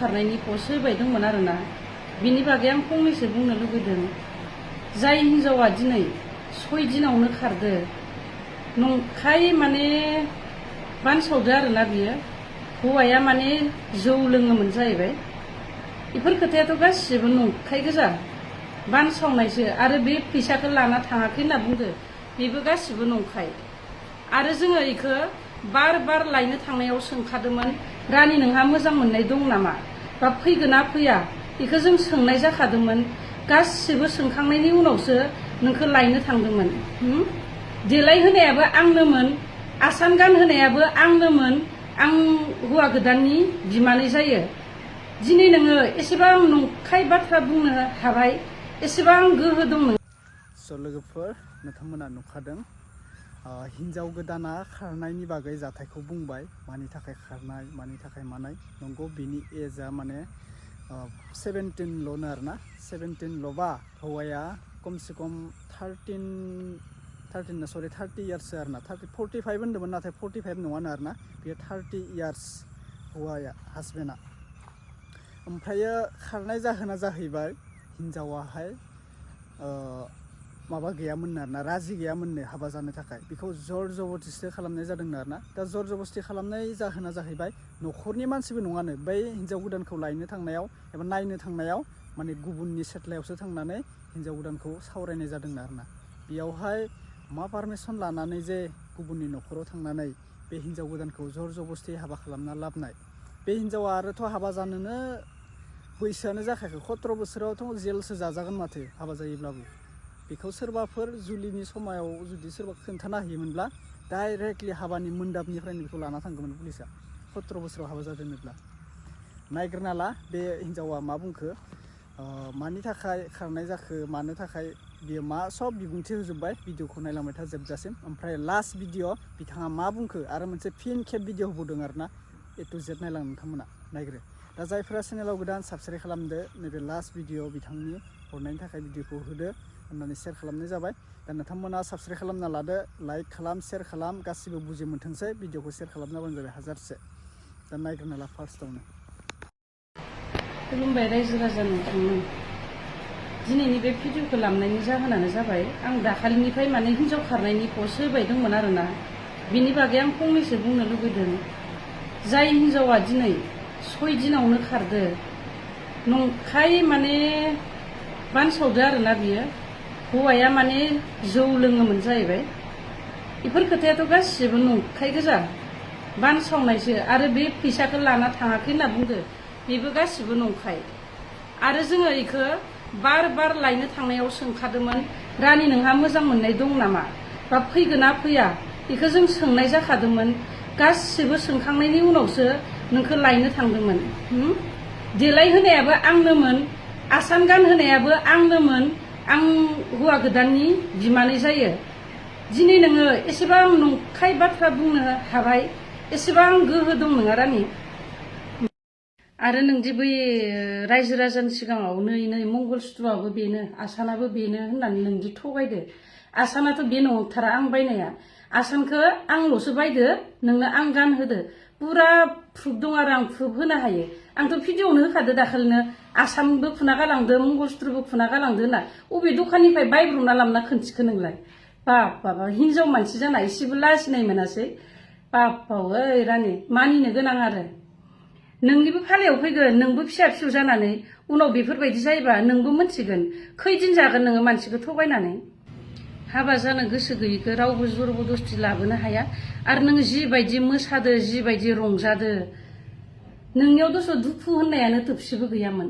खारनायनि पस्ट होबाय दंमोन आरोना बिनि बागै आं फंनैसो बुंनो लुबैदों। जाय हिनजावा दिनै 6 दिनावनो खारदो नंखाय माने बानसावदो आरोना बियो हौवाया माने जौ लोङोमोन जाहैबाय। बेफोर खोथायाथ' गासिबो नंखाय गोजा बानसावनायसो आरो बे फैसाखौ लाना थाङाखै होनना बुंदो बेबो गासिबो नंखाय। आरो जोङो इखो बार बार लायनो थांनायाव सोंखादोंमोन रानि नोंहा मोजां मोननाय दं नामा बा फैगोन ना फैया बेखौ जों सोंनाय जाखादोंमोन। गासिबो सोंखांनायनि उनावसो नोंखौ लायनो थांदोंमोन। देलाय होनायाबो आंनोमोन, आसान गानहोनायाबो आंनोमोन। आं हौवा गोदाननि बिमानै जायो। दिनै नोङो एसेबां नंखाय बाथ्रा बुंनो हाबाय, एसेबां गोहो दं नों। लोगोफोर नोंथांमोना नुखादों हिन्जाव गोदाना खारनायनि बागै जाथायखौ बुंबाय, मानि थाखाय खारनाय मानि थाखाय मानाय। नंगौ बिनि एजआ माने 17ल'नो आरोना 17ल'बा हौवाया खमसे खम 30 इयार्ससो आरोना 45 होन्दोंमोन नाथाय 45 नङानो आरोना बेयो 30 इयार्स हौवाया हासबेन्डआ। ओमफ्रायो खारनाय जाहोना जाहैबाय हिन्जावाहाय माबा गैयामोननो आरोना राजि गैयामोननो हाबा जानो थाखाय। बेखौ जर जबरदस्ति खालामनाय जादोंनो आरोना। दा जर जबरदस्ति खालामनाय जाहोना जाहैबाय न'खरनि मानसिबो नङानो बै हिन्जाव गोदानखौ लायनो थांनायाव एबा नायनो थांनायाव माने गुबुननि सेटलायावसो थांनानै हिन्जाव गोदानखौ सावरायनाय जादोंनो आरोना। बेयावहाय मा पारमिसन लानानै जे गुबुननि न'खराव थांनानै बे हिन्जाव गोदानखौ जर जबरदस्ति हाबा खालामना लाबोनाय। बे हिन्जावा आरोथ' हाबा जानोनो बैसोआनो जाखायाखै, 17 बोसोरावथ' जेलसो जाजागोन माथो हाबा जायोब्लाबो। बेखौ सोरबाफोर जुलिनि समायाव जुदि सोरबा खोन्थाना होयोमोनब्ला डाइरेक्टलि हाबानि मोनदाबनिफ्रायनो बेखौ लाना थांगौमोन पुलिसा 17 बोसोराव हाबा जादोंब्ला। नायग्रोना ला बे हिन्जावा मा बुंखो, मानि थाखाय खारनाय जाखो, मानो थाखाय बियो मा सब बिबुंथि होजोब्बाय। भिडिअखौ नायलांबाय था जोबजासिम। ओमफ्राय लास्ट भिडिअ बिथाङा मा बुंखो आरो मोनसे फिन खेब भिडिअ होबावदों आरोना। A to Z नायलां नोंथांमोना नायग्रो। दा जायफोरा चेनेलाव गोदान साबस्क्राइब खालामदो, नैबे लास्ट भिडिअ बिथांनि हरनायनि थाखाय भिडिअखौ होदो होननानै शेयार खालामनाय जाबाय। दा नोंथांमोना साबस्क्राइब खालामना लादो, लाइक खालाम, शेयार खालाम, गासिबो बुजि मोनथोंसै। भिडिअखौ शेयार खालामना होबानो जाबाय 1000से। दा नायग्रोना ला फार्स्टआवनो। खुलुमबाय रायजो राजा नोंथांमोन। दिनैनि बे भिडिअखौ लामनायनि जाहोनानो जाबाय आं दाखालिनिफ्राय माने हिन्जाव खारनायनि पस्ट होबाय दंमोन आरोना बिनि बागै आं फंनैसो बुंनो लुबैदों। जाय हिन्जावा दिनै 6 दिनावनो खारदो नंखाय माने बानसावदो आरोना बियो हौवाया माने जौ लोङोमोन जाहैबाय। बेफोर खोथायाथ' गासिबो नंखाय गोजा बानसावनायसो आरो बे फैसाखौ लाना थाङाखै होनना बुंदो बेबो गासिबो नंखाय। आरो जोङो इखो बार बार लायनो थांनायाव सोंखादोंमोन रानि नोंहा मोजां मोननाय दं नामा बा फैगोन ना फैया बेखौ जों सोंनाय जाखादोंमोन। गासिबो सोंखांनायनि उनावसो नोंखौ लायनो थांदोंमोन। देलाय होनायाबो आंनोमोन, आसान गानहोनायाबो आंनोमोन। आं हौवा गोदाननि बिमानै जायो। दिनै नोङो एसेबां नंखाय बाथ्रा बुंनो हाबाय, एसेबां गोहो दं नोङा रानि। आरो नोंदि बै रायजो राजानि सिगाङाव नै मंगलसुत्रआबो बेनो, आसानाबो बेनो होननानै नोंदि थगायदो। आसानाथ' बे नंथारा आं बायनाया। आसानखौ आंल'सो बायदो, नोंनो आं गानहोदो। पुरा प्रुफ दं आरो आं प्रुफ होनो हायो। आंथ' भिडिअ'आवनो होखादो दाखालिनो आसानबो खुना गालांदो, मंगलसुत्रबो खुना गालांदो होनना। अबे दखाननिफ्राय बायब्रबना लाबोना खोन्थिखो नोंलाय? बाबा हिनजाव मानसि जाना एसेबो लाजिनाय मोनासै? बाबा ओइ रानि मानिनो गोनां आरो। नोंनिबो फालायाव फैगोन, नोंबो फिसा फिसौ जानानै उनाव बेफोरबायदि जायोबा नोंबो मोनथिगोन खैदिन जागोन नोङो मानसिखौ थगायनानै। हाबा जानो गोसो गैयैखौ रावबो जबरदस्ति लाबोनो हाया। आरो नों जिबायदि मोसादो, जिबायदि रंजादो, नोंनियाव दस' दुखु होननायानो थोबसेबो गैयामोन।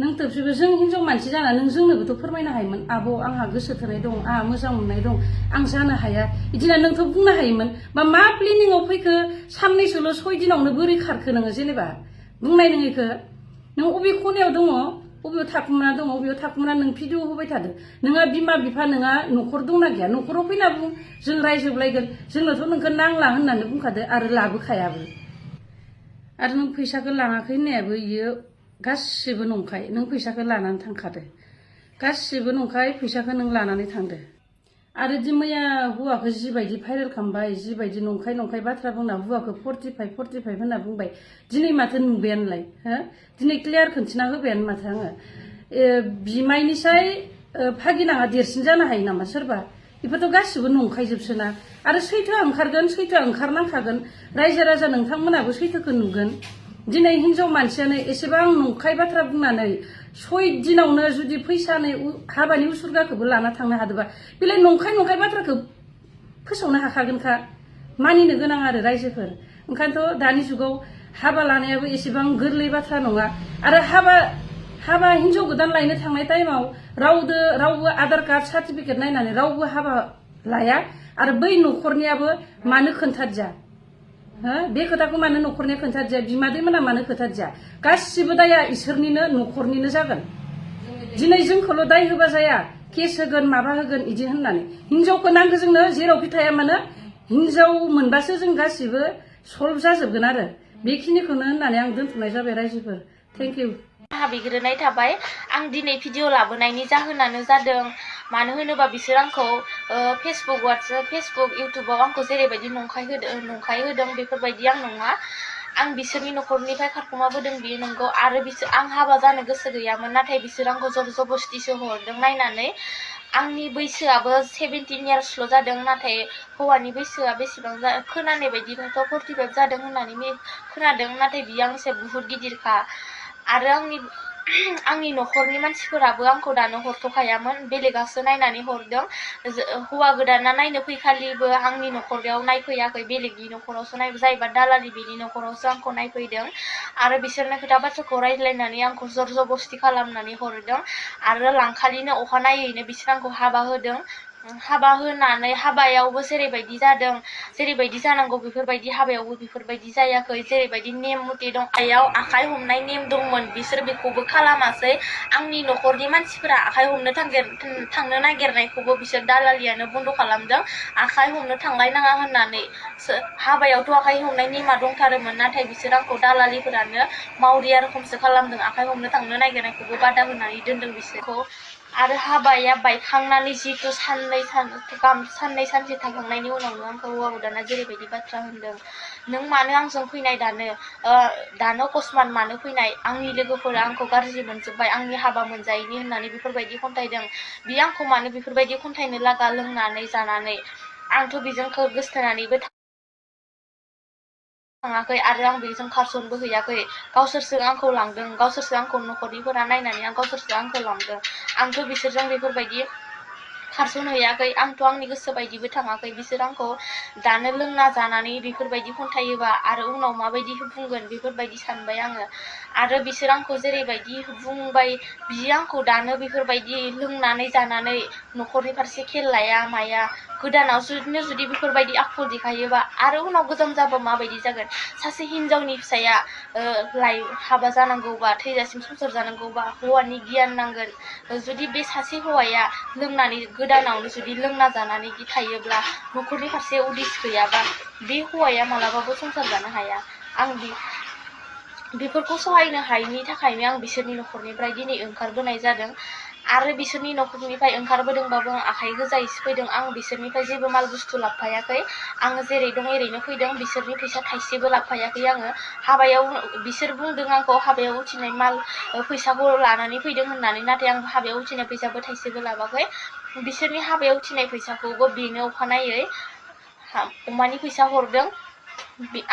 नों थोबसेबो जों हिनजाव मानसि जाना नों जोंनोबोथ' फोरमायनो हायोमोन आब' आंहा गोसो थोनाय दं, आंहा मोजां मोननाय दं, आं जानो हाया बिदिना नोंथ' बुंनो हायोमोन। बा मा प्लेनिंआव फैखो साननैसोल' 6 दिनावनो बोरै खारखो नोङो जेनेबा बुंनाय नों इखो। नों अबे खनायाव दङ, अबेयाव थाखुमाना दङ, अबेयाव थाखुमाना नों भिडिअ होबाय थादो। नोंहा बिमा बिफा नोंहा न'खर दंना गैया? न'खराव फैना बुं, जों रायजोबलायगोन, जोंनोथ' नोंखौ नांला होननानै बुंखादो आरो लाबोखायाबो। आरो नों फैसाखौ लाङाखै होननायाबो इयो गासिबो नंखाय। नों फैसाखौ लानानै थांखादो, गासिबो नंखाय, फैसाखौ नों लानानै थांदो। आरो दि मैया हौवाखौ जिबायदि भाइरेल खालामबाय जिबायदि नंखाय नंखाय बाथ्रा बुंना हौवाखौ 45 होनना बुंबाय दिनै माथो नुबायानोलाय हो दिनै क्लियार खोन्थिना होबायानो माथो आङो बिमायनिसाय भागिनाङा देरसिन जानो हायो नामा सोरबा बेफोरथ' गासिबो नंखायजोबसोना आरो सैथोआ ओंखारगोन सैथोआ ओंखारनांखागोन रायजो राजा नोंथांमोनाबो सैथोखौ नुगोन दिनै हिनजाव मानसियानो एसेबां नंखाय बाथ्रा बुंनानै 6 दिनावनो जुदि फैसानि हाबानि उसुरगाखौबो लाना थांनो हादोंबा बेलाय नंखाय बाथ्राखौ फोसावनो हाखागोनखा मानिनो गोनां आरो रायजोफोर ओंखायनोथ' दानि जुगाव हाबा लानायाबो एसेबां गोरलै बाथ्रा नङा आरो हाबा हिनजाव गोदान लायनो थांनाय टाइमाव रावबो आधार कार्ड सार्टिफिकेट नायनानै रावबो हाबा लाया आरो बै न'खरनियाबो मानो खोन्थादिया हो बे खोथाखौ मानो न'खरनिया खोन्थादिया बिमादैमोना मानो खोन्थादिया गासिबो दाया इसोरनिनो न'खरनिनो जागोन दिनै जोंखौल' दाय होबा जाया केस होगोन माबा होगोन इदि होननानै हिनजावखौ नांगौ जोंनो जेरावखि थाया मानो हिनजाव मोनबासो जों गासिबो सल्भ जाजोबगोन आरो बेखिनिखौनो होननानै आं दोनथ'नाय जाबाय रायजोफोर थेंक इउ बिग्रोनाय थाबाय आं दिनै भिडिअ लाबोनायनि जाहोनानो जादों मानो होनोबा बिसोर आंखौ फेसबुक इउटुबाव आंखौ जेरैबायदि नंखाय होदों बेफोरबायदि आं नङा आं बिसोरनि न'खरनिफ्राय खारखुमाबोदों बियो नंगौ आरो आं हाबा जानो गोसो गैयामोन नाथाय बिसोर आंखौ जबरदस्तिसो हरदों नायनानै आंनि बैसोआबो 17 इयार्सल' जादों नाथाय हौवानि बैसोआ बेसेबां खोनानाय बायदिबाथ' 45 जादों होननानै खोनादों नाथाय बियो आंनिसाय बुहुत गिदिरखा आरो आंनि न'खरनि मानसिफोराबो आंखौ दानो हरथ'खायामोन बेलेगासो नायनानै हरदों हौवा गोदाना नायनो फैखालिबो आंनि न'खराव नायफैयाखै बेलेगनि न'खरावसो जायबा दालालि बेनि न'खरावसो आंखौ नायफैदों आरो बिसोरनो खोथा बाथ्राखौ रायज्लायनानै आंखौ जबरदस्ति खालामनानै हरदों आरो लांखालिनो अखानायैनो बिसोर आंखौ हाबा होदों हाबा होनानै हाबायावबो जेरैबायदि जादों जेरैबायदि जानांगौ बेफोरबायदि हाबायावबो बेफोरबायदि जायाखै जेरैबायदि नेम मथे दं आखाइ हमनाय नेम दंमोन बिसोर बेखौबो खालामासै आंनि न'खरनि मानसिफोरा आखाइ हमनो थांनो नागिरनायखौबो बिसोर दालालियानो बन्द' खालामदों आखाइ हमनो थांलायनाङा होननानै हाबायावथ' आखाइ हमनाय नेमा दंथारोमोन नाथाय बिसोर आंखौ दालालिफोरानो मावरिया रोखोमसो खालामदों आखाइ हमनो थांनो नागिरनायखौबो बादा होनानै दोनदों बिसोरखौ आरो हाबाया बायखांनानै जिहेतु साननै सानसे थांखांनायनि उनावनो आंखौ हौवा गोदाना जेरैबायदि बाथ्रा होनदों नों मानो आंजों फैनाय दानो अकस्मात मानो फैनाय आंनि लोगोफोरा आंखौ गाज्रि मोनजोब्बाय आंनि हाबा मोनजायैनि होननानै बेफोरबायदि खन्थाइदों बियो आंखौ मानो बेफोरबायदि खन्थाइनो लागा लोंनानै जानानै आंथ' बेजों गोसथोनानैबो थाङाखै आरो आं बेजों खारसनबो हैयाखै गावसोरसो आंखौ लांदों गावसोरसो आंखौ न'खरनिफोरा नायनानै गावसोरसो आंखौ लांदों आंथ' बिसोरजों बेफोरबायदि खारसन हैयाखै आंथ' आंनि गोसो बायदिबो थाङाखै बिसोर आंखौ दानो लोंना जानानै बेफोरबायदि खन्थायोबा आरो उनाव माबायदि बुंगोन बेफोरबायदि सानबाय आङो आरो बिसोर आंखौ जेरैबायदि बुंबाय बियो आंखौ दानो बेफोरबायदि लोंनानै जानानै न'खरनि फारसे खेल लाया माया गोदानाव जुदि बेफोरबायदि आखु देखायोबा आरो उनाव गोजाम जाबा माबायदि जागोन सासे हिनजावनि फिसाया हाबा जानांगौबा थैजासिम संसार जानांगौबा हौवानि गियान नांगोन जुदि बे सासे हौवाया लोंनानै गोदानावनो जुदि लोंना जानानै थायोब्ला न'खरनि फारसे उदिस गैयाबा बे हौवाया मालाबाबो संसार जानो हाया आं बेफोरखौ सहायनो हायैनि थाखायनो आं बिसोरनि न'खरनिफ्राय दिनै ओंखारबोनाय जादों आरो बिसोरनि न'खरनिफ्राय ओंखारबोदोंबाबो आं आखाइ गोजायैसो फैदों आं बिसोरनिफ्राय जेबो माल बुस्थु लाबोफायाखै आङो जेरै दं एरैनो फैदों बिसोरनि फैसा थाइसेबो लाबोफायाखै आङो हाबायाव बिसोर बुंदों आंखौ हाबायाव उथिनाय माल फैसाखौ लानानै फैदों होननानै नाथाय आं हाबायाव उथिनाय फैसाबो थाइसेबो लाबाखै बिसोरनि हाबायाव उथिनाय फैसाखौबो बेनो अखानायै अमानि फैसा हरदों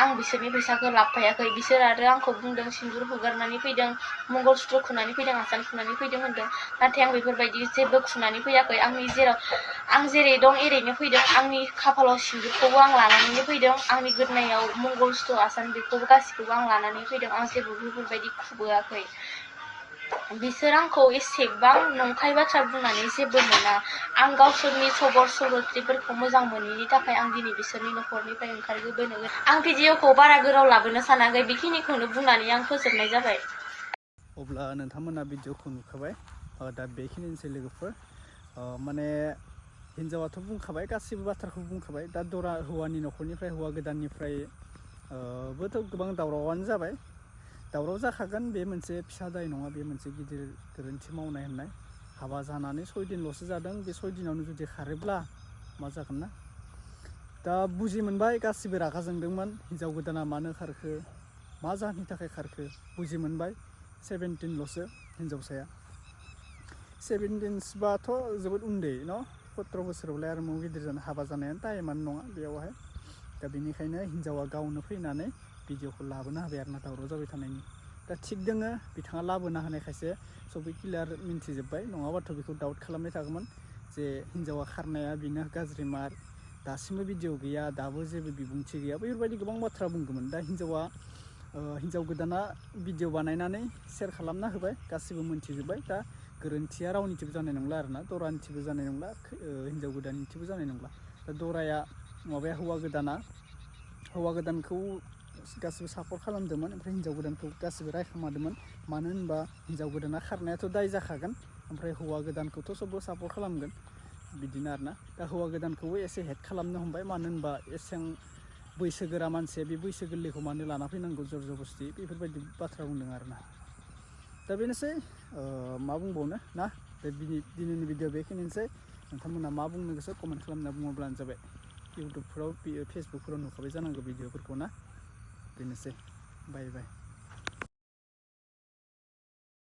आं बिसोरनि फैसाखौ लाबोफायाखै बिसोर आरो आंखौ बुंदों सिन्दुर हुगारनानै फैदों मंगलसूत्र खुनानै फैदों आसान खुनानै फैदों होनदों नाथाय आं बेफोरबायदि जेबो खुनानै फैयाखै आं जेरै दं एरैनो फैदों आंनि खाफालाव सिन्दुरखौबो आं लानानैनो फैदों आंनि गोदोनायाव मंगलसूत्र आसान बेखौबो गासिखौबो आं लानानै फैदों आं जेबो बेफोरबायदि खुबोआखै बिसोर आंखौ एसेबां नंखाय बाथ्रा बुंनानै जेबो मोना आं गावसोरनि सगरथिफोरखौ मोजां मोनैनि थाखाय आं दिनै बिसोरनि न'खरनिफ्राय ओंखारबोनो आं भिडिअखौ बारा गोलाव लाबोनो सानाखै बेखिनिखौनो बुंनानै आं फोजोबनाय जाबाय अब्ला नोंथांमोना भिडिअखौ नुखाबाय दा बेखिनिसै लोगोफोर माने हिन्जावाथ' बुंखाबाय गासिबो बाथ्राखौ बुंखाबाय दा दरा हौवानि न'खरनिफ्राय हौवा गोदाननिफ्राय बोथ' गोबां दावरावानो जाबाय दावराव जाखागोन बे मोनसे फिसा दाय नङा बे मोनसे गिदिर गोरोन्थि मावनाय होननाय हाबा जानानै 6 दिनल'सो जादों बे 6 दिनावनो जुदि खारोब्ला मा जागोन ना दा बुजि मोनबाय गासिबो रागा जोंदोंमोन हिन्जाव गोदाना मानो खारखो मा जाहोननि थाखाय खारखो बुजि मोनबाय 17ल'सो हिन्जावसाया 17बाथ' जोबोद उन्दै न' 17 बोसोरावलाय आरो मुं गिदिर जानो हाबा जानायानो टाइमानो नङा बेयावहाय दा बेनिखायनो हिन्जावा गावनो फैनानै भिडिअखौ लाबोनो हाबाय आरो ना दावराव जाबाय थानायनि दा थिग दोङो बिथाङा लाबोना होनायखायसो सबबो क्लियार मिन्थिजोब्बाय नङाबाथ' बेखौ डाउट खालामबाय थागौमोन जे हिन्जावा खारनाया बेनो गाज्रि मार दासिमबो भिडिअ गैया दाबो जेबो बिबुंथि गैया बेफोरबायदि गोबां बाथ्रा बुंगौमोन दा हिन्जाव गोदाना भिडिअ बानायनानै शेयार खालामना होबाय गासिबो मोन्थिजोब्बाय दा गोरोन्थिया रावनिथिबो जानाय नंला आरोना दरानिथिबो जानाय नंला हिन्जाव गोदाननिथिबो जानाय नंला दा दराया माबाया हौवा गोदानखौ गासिबो सापर्ट खालामदोंमोन ओमफ्राय हिन्जाव गोदानखौ गासिबो रायखोमादोंमोन मानो होनबा हिन्जाव गोदाना खारनायाथ' दाय जाखागोन ओमफ्राय हौवा गोदानखौथ' सबबो सापर्ट खालामगोन बिदिनो आरोना दा हौवा गोदानखौबो एसे हेट खालामनो हमबाय मानो होनबा एसेबां बैसोगोरा मानसिया बे बैसो गोरलैखौ मानो लाना फैनांगौ जर जबस्थि बेफोरबायदि बाथ्रा बुंदों आरोना दा बेनोसै मा बुंबावनो ना दिनैनि भिडिअ बेखिनिसै नोंथांमोना मा बुंनो गोसो कमेन्ट खालामना बुङोब्लानो जाबाय इउटुबफोराव फेसबुकफोराव नुखाबाय जानांगौ भिडिअफोरखौ ना बेनोसै बाय बाय